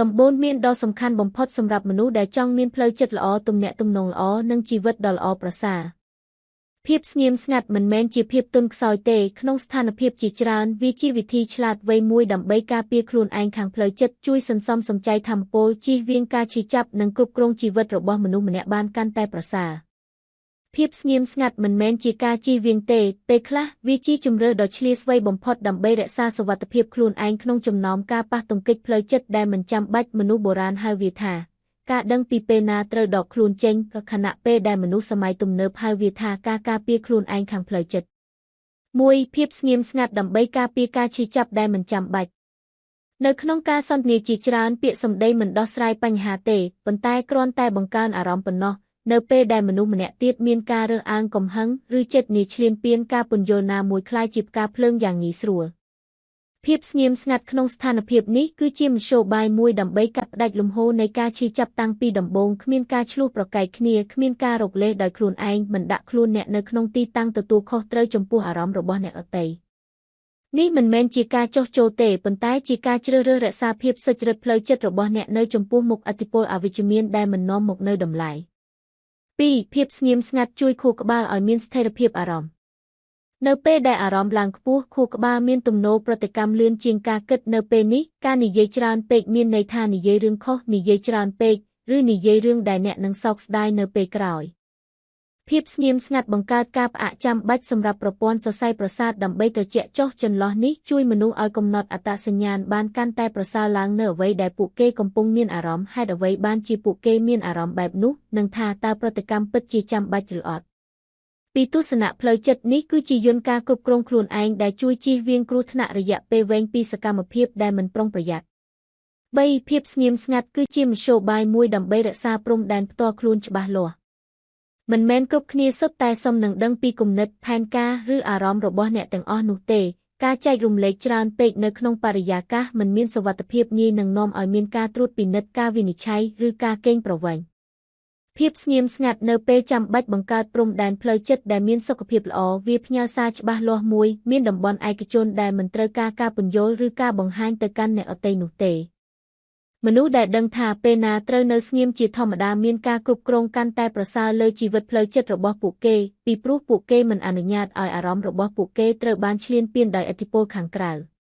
ដំបូន្មានដ៏សំខាន់បំផុតសម្រាប់មនុស្សដែលចង់មានផ្លូវចិត្តល្អទំនាក់ទំនងល្អនិងជីវិតដ៏ល្អប្រសើរភាពស្ងៀមស្ងាត់មិនមែនជាភាពទន់ខ្សោយទេក្នុងស្ថានភាពជាច្រើនវាជាវិធីឆ្លាតវៃមួយដើម្បីការពារខ្លួនឯងខាងផ្លូវចិត្តជួយសន្សំសំចៃថាមពលជៀសវាងការឈឺចាប់និងគ្រប់គ្រងជីវិតរបស់មនុស្សម្នាក់បានកាន់តែប្រសើរភាពស្ងៀមស្ងាត់មិនមែនជាការជៀសវាងទេពេលខ្លះវាជាជម្រើសដ៏ឆ្លាតវៃបំផុតដើម្បីរក្សាសុវត្ថិភាពខ្លួនឯងក្នុងចំណោមការប៉ះទង្គិចផ្លូវចិត្តដែលមិនចាំបាច់មនុស្សបុរាណហៅវាថាការដឹងពីពេលណាត្រូវដកខ្លួនចេញខណៈពេលដែលមនុស្សសម័យទំនើបហៅវាថាការការពារខ្លួនឯងខាងផ្លូវចិត្ត1ភាពស្ងៀមស្ងាត់ដើម្បីការពារការឈឺចាប់ដែលមិនចាំបាច់នៅក្នុងការសន្ទនាជាច្រើនពាក្យសម្ដីមិនដោះស្រាយបញ្ហាទេប៉ុន្តែគ្រាន់តែបង្កើនអារម្មណ៍ប៉ុណ្ណោះនៅពេលដែលមនុស្សម្នាក់ទៀតមានការរើសអើងកំហឹងឬចិត្តនាឈ្លានពានការពន្យល់ណាមួយក្លាយជាផ្កាភ្លើងយ៉ាងងាយស្រួលភាពស្ងៀមស្ងាត់ក្នុងស្ថានភាពនេះគឺជាមធ្យោបាយមួយដើម្បីកាត់ផ្តាច់លំហូរនៃការឈឺចាប់តាំងពីដំបូងគ្មានការឈ្លោះប្រកែកគ្នាគ្មានការរកលេសដោយខ្លួនឯងមិនដាក់ខ្លួនអ្នកនៅក្នុងទីតាំងទទួលខុសត្រូវចំពោះអារម្មណ៍របស់អ្នកដទៃនេះមិនមែនជាការចុះចូលទេប៉ុន្តែជាការជ្រើសរើសរក្សាភាពសុចរិតផ្លូវចិត្តរបស់អ្នកនៅចំពោះមុខឥទ្ធិពលអវិជ្ជមានដែលមិននាំមកនូវតម្លៃ2ភាពស្ងៀមស្ងាត់ជួយខួរក្បាលឲ្យមានស្ថិរភាពអារម្មណ៍នៅពេលដែលអារម្មណ៍ឡើងខ្ពស់ខួរក្បាលមានទំនោរប្រតិកម្មលឿនជាងការគិតនៅពេលនេះការនិយាយច្រើនពេកមានន័យថានិយាយរឿងខុសនិយាយច្រើនពេកឬនិយាយរឿងដែលអ្នកនឹងសោកស្ដាយនៅពេលក្រោយភាពស្ងៀមស្ងាត់បង្កើតការផ្អាកចាំបាច់សម្រាប់ប្រព័ន្ធសរសៃប្រសាទដើម្បីត្រជាក់ចុះចន្លោះនេះជួយមនុស្សឲ្យកំណត់អត្តសញ្ញាណបានកាន់តែប្រសើរឡើងនៅអ្វីដែលពួកគេកំពុងមានអារម្មណ៍ហេតុអ្វីបានជាពួកគេមានអារម្មណ៍បែបនោះនិងថាតើប្រតិកម្មពិតជាចាំបាច់ឬអត់ពីទស្សនៈផ្លូវចិត្តនេះគឺជាយន្តការគ្រប់គ្រងខ្លួនឯងដែលជួយជៀសវាងគ្រោះថ្នាក់រយៈពេលវែងពីសកម្មភាពដែលមិនប្រុងប្រយ័ត្ន3ភាពស្ងៀមស្ងាត់គឺជាមធ្យោបាយមួយដើម្បីរក្សាព្រំដែនផ្ទាល់ខ្លួនច្បាស់លាស់មិនមែនគ្រប់គ្នាសុទ្ធតែសមនឹងដឹងពីគំនិតផែនការឬអារម្មណ៍របស់អ្នកទាំងអស់នោះទេការចែករំលែកច្រើនពេកនៅក្នុងបរិយាកាសមិនមានសុវត្ថិភាពងាយនឹងនាំឲ្យមានការត្រួតពិនិត្យការវិនិច្ឆ័យឬការកេងប្រវ័ញ្ចភាពស្ងៀមស្ងាត់នៅពេលចាំបាច់បង្កើតព្រំដែនផ្លូវចិត្តដែលមានសុខភាពល្អវាផ្ញើសារច្បាស់លាស់មួយមានតំបន់ឯកជនដែលមិនត្រូវការការពន្យល់ឬការបង្ហាញទៅកាន់អ្នកដទៃនោះទេមនុស្សដែលដឹងថាពេលណាត្រូវនៅស្ងៀមជាធម្មតាមានការគ្រប់គ្រងកាន់តែប្រសើរលើជីវិតផ្លូវចិត្តរបស់ពួកគេពីព្រោះពួកគេមិនអនុញ្ញាតឲ្យអារម្មណ៍របស់ពួកគេត្រូវបានឈ្លានពានដោយឥទ្ធិពលខាងក្រៅ។